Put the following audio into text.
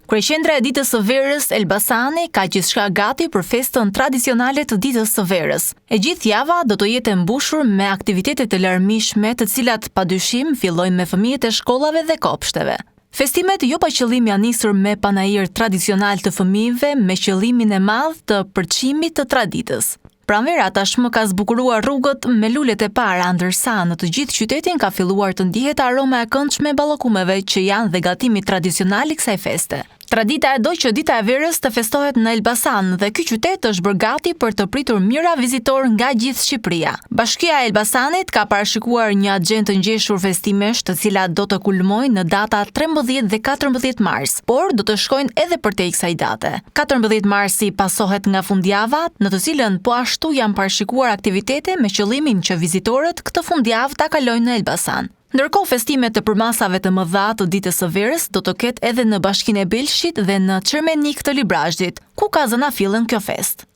Kryeqendra e Ditës së Verës, Elbasani, ka gjithçka gati për festën tradicionale të Ditës së Verës. E gjithë java do të jetë e mbushur me aktivitete të larmishme, të cilat padyshim fillojnë me fëmijët e shkollave dhe kopshteve. Festimet jo pa qëllim janë nisur me panair tradicional të fëmijëve me qëllimin e madh të përçimit të traditës. Pranvera tashmë ka zbukuruar rrugët me lulet e para, ndërsa në të gjithë qytetin ka filluar të ndihet aroma e këndshme e ballokumeve që janë dhe gatimi tradicional i kësaj feste. Tradita e do që Dita e Verës të festohet në Elbasan dhe ky qytet është bërë gati për të pritur mijëra vizitorë nga gjithë Shqipëria. Bashkia e Elbasanit ka parashikuar një axhendë të ngjeshur festimesh të cilat do të kulmojnë në datat 13 dhe 14 mars, por do të shkojnë edhe përtej kësaj date. 14 marsi pasohet nga fundjava, në të cilën po ashtu janë parashikuar aktivitete me qëllimin që vizitorët këtë fundjavë ta kalojnë në Elbasan. Ndërkohë festime të përmasave të mëdha të Ditës së Verës do të ketë edhe në Bashkinë e Belshit dhe në Çermenik të Librazhdit, ku ka zanafillën kjo festë.